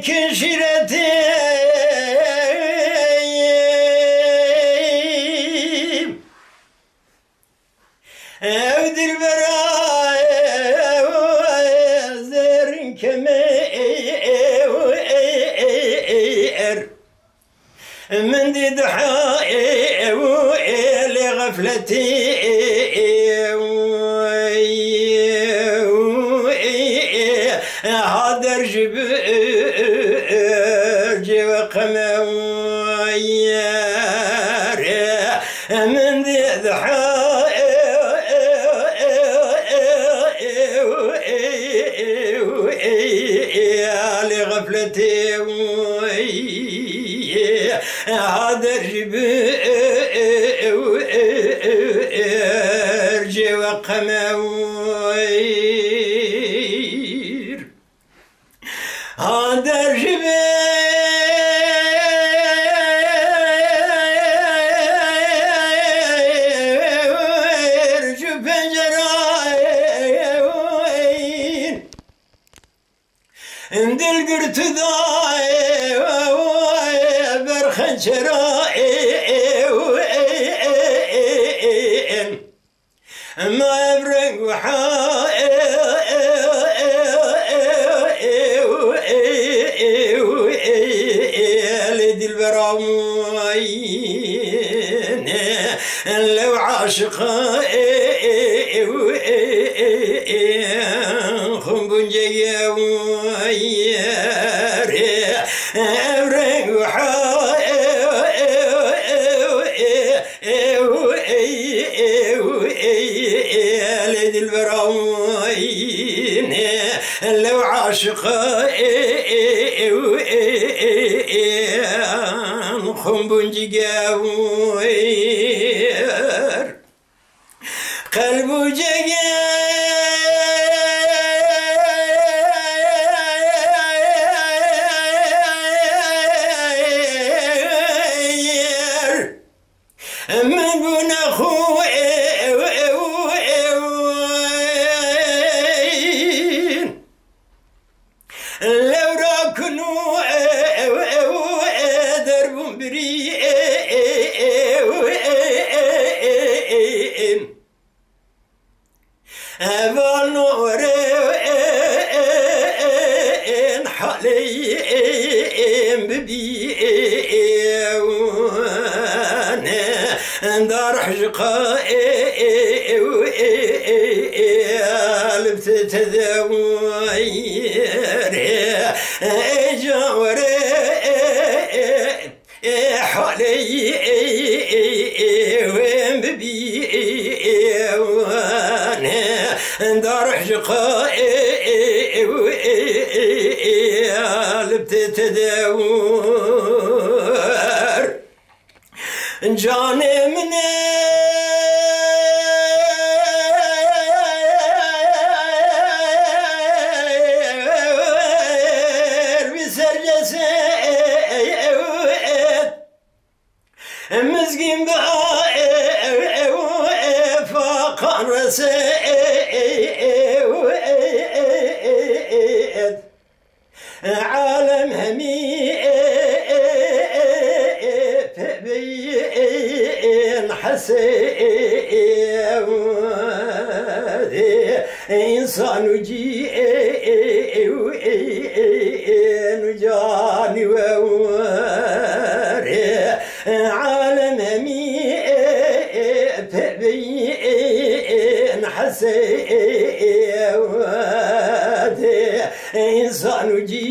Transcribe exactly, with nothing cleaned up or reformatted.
Kişîretê ew dilbera ew zêr keme ew er. Min dî diha ew ê lê xefletî ew ha der ji bi cê we qemew. Min dî diha lê xefletê ha der ji bi cê we qemew. Ha der ji ber ji pencerayên dil girtu da ber xençera Ma ev reng wiha lê dilbera min lew aşiqa xum buncegê ev reng wiha Ew ey, ew ey, ey, ey, lê dilbera wî ne, lew aşiqa, ey, ew ey, ey, ey, xum bûn cigewir. Qelb û cegir. Min bûne xwe ew, ew, ew, ew. Lewra kunu ew, ew, ew, derbûn birî ew, ew, ew. Heval norê halê bibî ne darh ji qa li te tedewrê ê cawerê. Ê halê wê bibî ne darh ji qa li te tedewr. Canê min e, bi sercesê mizgîn bi a, ew, ew, ew, faqan rese, ew, ew, ew, ew, ew, ew. Alem hemî peveyên hesê însan û cî û canî we were. Alem hemî peveyên hesê însan û cî